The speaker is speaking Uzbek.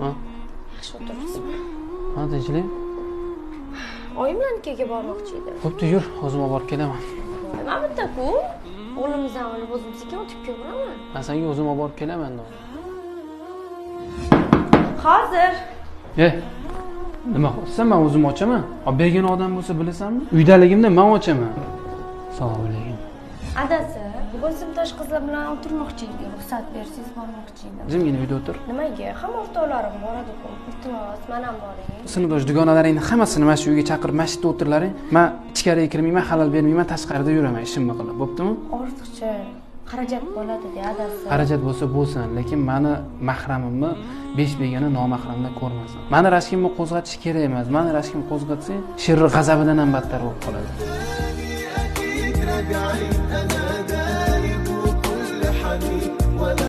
Ha? Yaxshi o'tiribsizmi? Ha, tinchlik. Oyimlarnikiga bormoqchi edim. Bo'pti, yur, o'zim olib borib kelaman. Nima bitta-ku? O'g'limizdan olib o'zim sekin o'tib kelaman. Men senga o'zim olib borib kelaman. Hozir. Nima qilsan, men o'zim ochaman. Olib bergan odam bo'lsa bilasanmi? Uydaligimda men ochaman. Assalomu alaykum. Adasi, bugun sinfdosh qizlar bilan o'tirmoqchi edim. Ruxsat bersangiz bormoqchi edim. Jimgina uyda o'tir. Nimaga? Hamma o'rtoqlarim boradi-ku. Iltimos, men ham boray. Sinfdosh dugonalaringni hammasini mana shu uyga chaqirib, mana shu yerda o'tirlaring. Men ichkariga kirmayman, xalal bermayman, tashqarida yuraman, ishimni qilib. Bo'ptimi? Ortiqcha xarajat bo'ladi-da, adasi. Xarajat bo'lsa bo'lsin, lekin meni mahramimni 5 begona nomahramda ko'rmasin. Meni rashkimni qo'zg'atish kerak emas. Meni rashkimni qo'zg'atsang, sherri g'azabidan ham battar bo'lib qoladi.